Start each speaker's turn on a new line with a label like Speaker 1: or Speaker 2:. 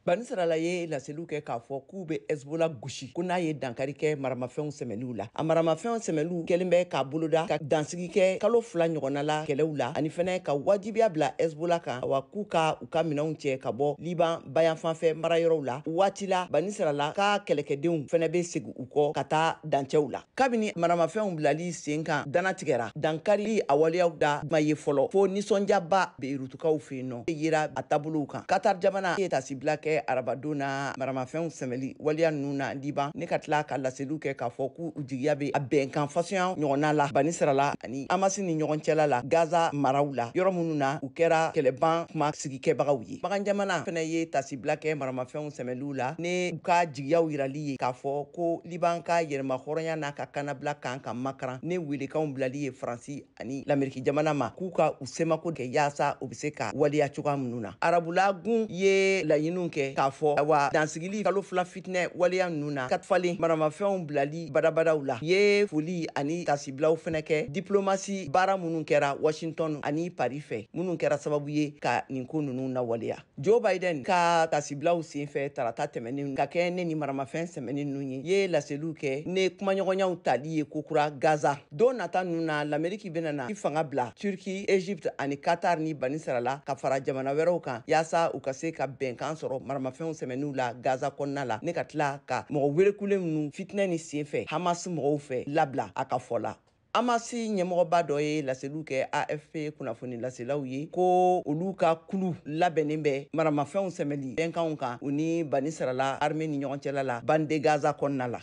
Speaker 1: Banisirala ye laseliw kɛ k'a fɔ k'u bɛ Hezbollah gosi ko n'a ye dankari kɛ maramafɛnw sɛmɛliw la. A maramafɛnw sɛmɛliw kɛlen bɛ k'a boloda ka dansigi kɛ kalo 2 ɲɔgɔnna la kɛlɛw la, ani fɛnɛ ka wajibiya bila Hezbollah kan, wa k'u ka u ka minɛnw cɛ ka bɔ Liban bayanfanfɛ marayɔrɔw la. Waati la Banisirala ka kɛlɛkɛdenw fɛnɛ bɛ segin u kɔ ka taa dancɛw la. Kabini maramafɛnw bilali sen kan danatigɛra, dankari a waleyaw da ma ye fɔlɔ, fo nisɔndiyaba Beyurutukaw fɛ yen nɔ yera a taabolow kan. Qatar jamana ye tasibila kɛ arabadon na maramafɛnw sɛmɛli waleya ninnu na Liban, ne ka tila ka laseliw kɛ k'a fɔ k'u jigiya bɛ a bɛnkan fasunya ɲɔgɔnna la Banisirala ani Hamasi ni ɲɔgɔn cɛla la Gaza maraw la, yɔrɔ minnu na u kɛra kɛlɛban kuma sigikɛbagaw ye. Makan jamana fɛnɛ ye tasibila kɛ maramafɛnw sɛmɛliw la ne u ka jigiyaw yirali ye k'a fɔ ko Liban ka yɛrɛma hɔrɔnya n'a ka kannabila kan ka makaran, ne welekanw bilali ye Faransi ani Lameriki jamana ma k'u ka u semako kɛ yaasa u bɛ se ka waleya cogoya minnu na. Arabulagun ye laɲiniw kɛ k'a fɔ wa dansigili kalo 2 fitinɛ waleya ninnu na ka falen maramafɛnw bilali badabadaw la. Ye foli ani tasibilaw fɛnɛ kɛ diplomasi baara minnu kɛra Washington ani Paris fɛ, minnu kɛra sababu ye ka nin ko ninnu nawaleya. Joe Biden ka tasibilaw senfɛ tarata tɛmɛnen ka kɛ ne ni maramafɛn sɛmɛni ninnu ye, ye laseliw kɛ ne kumaɲɔgɔnyaw tali ye kokura Gaza. Don nata ninnu na, Lameriki bɛna na i fanga bila Turki, Egypte ani Qatar ni Banisirala ka fara jamana wɛrɛw kan yaasa u ka se ka bɛnkan sɔrɔ maramafɛnw sɛmɛniw la Gaza kɔnɔna la, ne ka tila ka mɔgɔ welekulen ninnu fitinɛ ni senfɛ Hamas mɔgɔw fɛ labila. A ka fɔ la, Hamasi ɲɛmɔgɔba dɔ ye laseliw kɛ AFP kunnafoni laselaw ye ko olu ka kulu labɛnnen bɛ maramafɛnw sɛmɛli bɛnkanw kan u ni Banisirala armée ni ɲɔgɔn cɛla la bande Gaza kɔnɔna la.